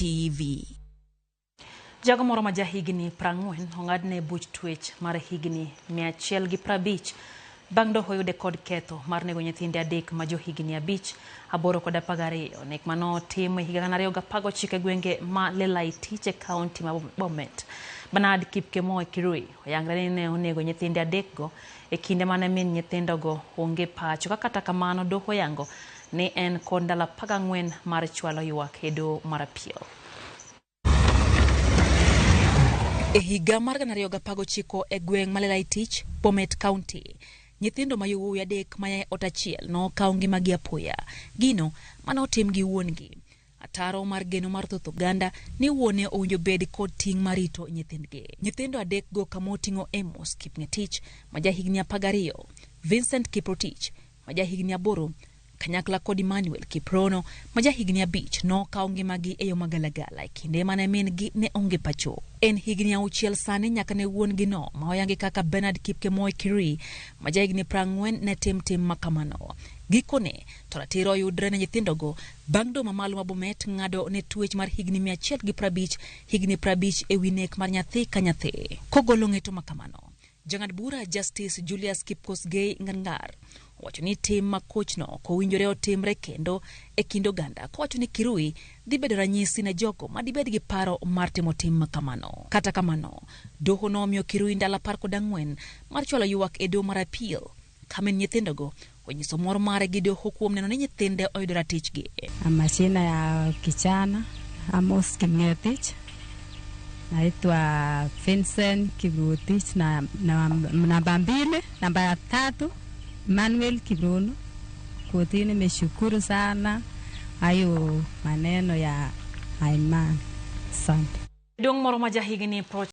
TV. Jago moro ma jahigni 40 ong'adne buch twech mar higni 150 bang' doho yude kod ketho mar nego nyithinde adek ma johigni 5, 8 kod 12. Nek manotim e higa 2019 e gwenge ma Lelaitich e kaunti ma Bomet. Bernard Kipkemoi Kirui oyangre ni ne onego nyithinde adekgo e kinde mane min nyithindogo onge pacho. Ka kata kamano doho oyango ni en kod ndalo 14 mar chwalo ywak e doho mar appeal. E higa mar 2019 e gweng' ma Lelaitich, Bomet County, nyithindo ma yowuowi adek maya e ot achiel nokawo ngimagi apoya. Gino mane otim gi wuon-gi. Ataro mar geno mar thoth oganda ni wuone owinjo bed kod ting' mar rito nyithindgi. Nyithindo adekgo kama oting'o Amos Kipng'etich ma jahigni 12, Vincent Kiprotich ma jahigni 8, kanyakla kod Emmanuel Kiprono ma jahigni 5 nokawo ngimagi e yo magalagala e kinde mane min-gi ne onge pacho. En higni 6 sani nyaka ne wuon-gi no ma oyangi kaka Bernard Kipkemoi Kirui ma jahigni 40 ne tim tim makamano. Gikone to ratiro oyudre ne nyithindogo bang' doho mamalo ma Bomet ng'ado ne twech mar higni 150 higni 50 e wi nek mar nyathi ka nyathi. Kogolo ng'eto makamano, jang'ad bura Justice Julius Kipkosgei Ngarngar owacho ni tim ma kochno ok owinjore otimre kendo e kind oganda, kowacho ni Kirui dhi bedo ranyisi ne jogo ma dibed gi paro mar timo tim makamano. Kata kamano, doho nomiyo Kirui ndalo 14 mar chwalo ywak e doho mar appeal ka min nyithindogo onyiso mor mare gi doho kuom neno ni nyithinde oyudo ratichgi. Majina ya kijana Amos Kipng'etich, naitwa Vincent Kiprotich na, na namba 2, namba ya 3 Manuel Kiprono. Kotini nimeshukuru sana hayo maneno ya imani. Asante. Jaduong' moro ma jahigni